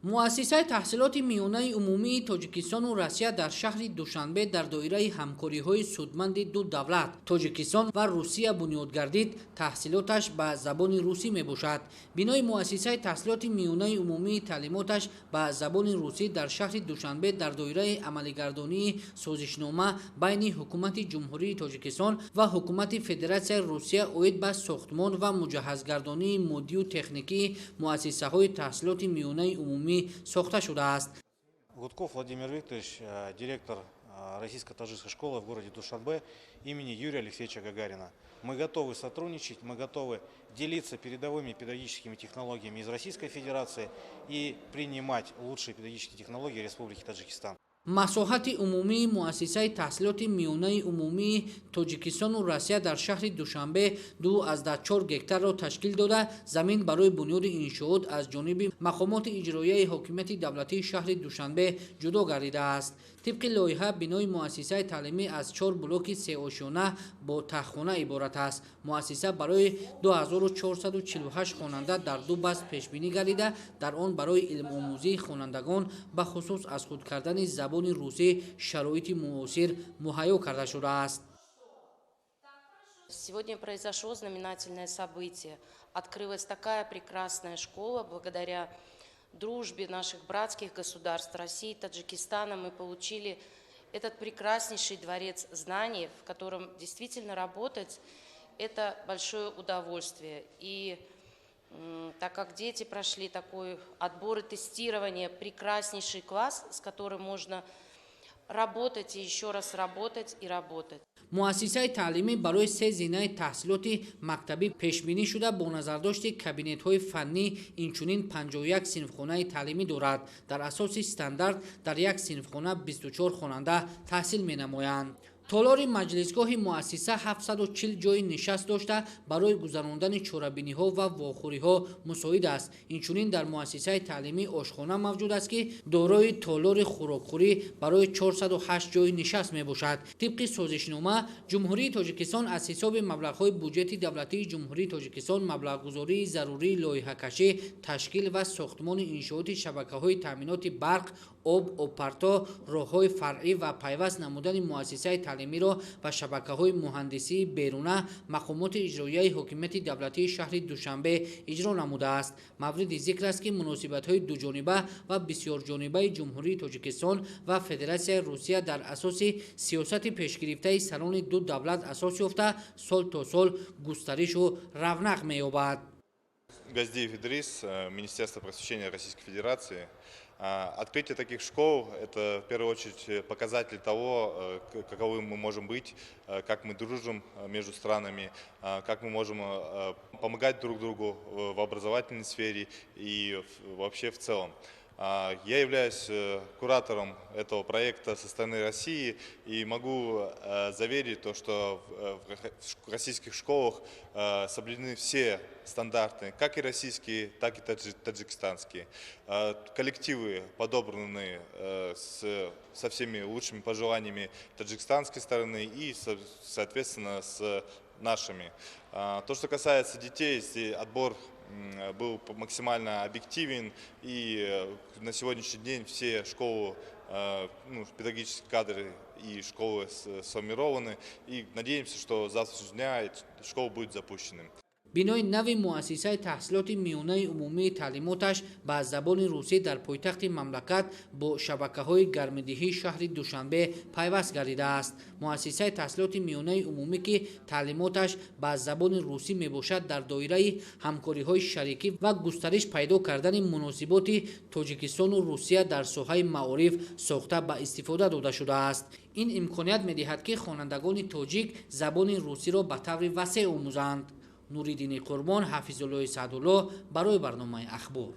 Муассисаи таҳсилоти миёнаи умумии Тоҷикистону Россия дар шаҳри Душанбе дар доираи ҳамкориҳои судманди ду давлат, Тоҷикистон ва Русия, бунёд гардид. Таҳсилоташ ба забони русӣ мебошад. Бинои муассисаи таҳсилоти миёнаи умумии таълимоташ ба забони русӣ дар шаҳри Душанбе дар доираи амалигардонии созишнома байни Ҳукумати Ҷумҳурии Тоҷикистон ва Ҳукумати Федератсияи Русия оид ба сохтмон ва муҷаҳҳазгардонии моддию техникии муассисаҳои таҳсилоти миёнаи умумӣ сохта шудааст. Гудков Владимир Викторович, директор Российско-таджикской школы в городе Душанбе имени Юрия Алексеевича Гагарина. Мы готовы сотрудничать, мы готовы делиться передовыми педагогическими технологиями из Российской Федерации и принимать лучшие педагогические технологии Республики Таджикистан. Масоҳати умумии муассисаи таҳсилоти миёнаи умумии Тоҷикистону Россия дар шаҳри Душанбе 2,4 гектарро ташкил дода, замин барои бунёди иншоот аз ҷониби мақомоти иҷроияи ҳокимияти давлатии шаҳри Душанбе ҷудо гардидааст. Тибқи лоиҳа, бинои муассисаи таълимӣ аз чор блоки сеошёна бо таҳхона иборат аст. Муассиса барои 2448 хонанда дар ду баст пешбинӣ гардида, дар он барои илмомӯзии хонандагон, бахусус аз худ кардани забони русӣ, шароити муосир муҳайё карда шудааст. Сегодня произошло знаменательное событие. Открылась такая прекрасная школа. Благодаря дружбе наших братских государств России и Таджикистана мы получили этот прекраснейший дворец знаний, в котором действительно работать – это большое удовольствие. И так как дети прошли такой отбор и тестирование, прекраснейший класс, с которым можно работать и еще раз работать и работать. Муассисаи таълимӣ барои се зинаи таҳсилоти мактабӣ пешбинӣ шуда, бо назардошти кабинетҳои фаннӣ инчунин 51 синфхонаи таълимӣ дорад. Дар асоси стандарт дар як синфхона 24 хонанда таҳсил менамоянд. Толори маҷлисгоҳи муассиса 740 ҷойи нишаст дошта, барои гузарондани чорабиниҳо ва вохӯриҳо мусоид аст. Инчунин дар муассисаи таълимӣ ошхона мавҷуд аст, ки дорои толори хӯрокхӯрӣ барои 408 ҷойи нишаст мебошад. Тибқи созишнома, Ҷумҳурии Тоҷикистон аз ҳисоби маблағҳои буҷети давлатии Ҷумҳурии Тоҷикистон маблағгузории зарурии лоиҳакашӣ, ташкил ва сохтмони иншооти шабакаҳои таъминоти барқ, об, обпарто, роҳҳои фаръӣ ва пайваст намудани муассисаи таълимиро ба шабакаҳои муҳандисии беруна мақомоти иҷроияи ҳокимияти давлатии шаҳри Душанбе иҷро намудааст. Мавриди зикр аст, ки муносибатҳои дуҷониба ва бисёрҷонибаи Ҷумҳурии Тоҷикистон ва Федератсияи Русия дар асоси сиёсати пешгирифтаи сарони ду давлат асос ёфта, сол то сол густаришу равнақ меёбад. Газдиев Идрис, Министерство просвещения Российской Федерации. Открытие таких школ – это в первую очередь показатель того, каковы мы можем быть, как мы дружим между странами, как мы можем помогать друг другу в образовательной сфере и вообще в целом. Я являюсь куратором этого проекта со стороны России и могу заверить то, что в российских школах соблюдены все стандарты, как и российские, так и таджикистанские. Коллективы подобраны со всеми лучшими пожеланиями таджикистанской стороны и, соответственно, с нашими. То, что касается детей, отбор был максимально объективен, и на сегодняшний день все школы, ну, педагогические кадры и школы сформированы, и надеемся, что с завтрашнего дня школа будет запущена. Бинои нави муассисаи таҳсилоти миёнаи умумии таълимоташ ба забони русӣ дар пойтахти мамлакат бо шабакаҳои гармидиҳии шаҳри Душанбе пайваст гардидааст. Муассисаи таҳсилоти миёнаи умумӣ, ки таълимоташ ба забони русӣ мебошад, дар доираи ҳамкориҳои шарикӣ ва густариш пайдо кардани муносиботи Тоҷикистону Русия дар соҳаи маориф сохта ба истифода дода шудааст. Ин имконият медиҳад, ки хонандагони тоҷик забони русиро ба таври васеъ омӯзанд. Нуриддини Қурбон, Ҳафизуллои Саъдулло, барои барномаи «Ахбор».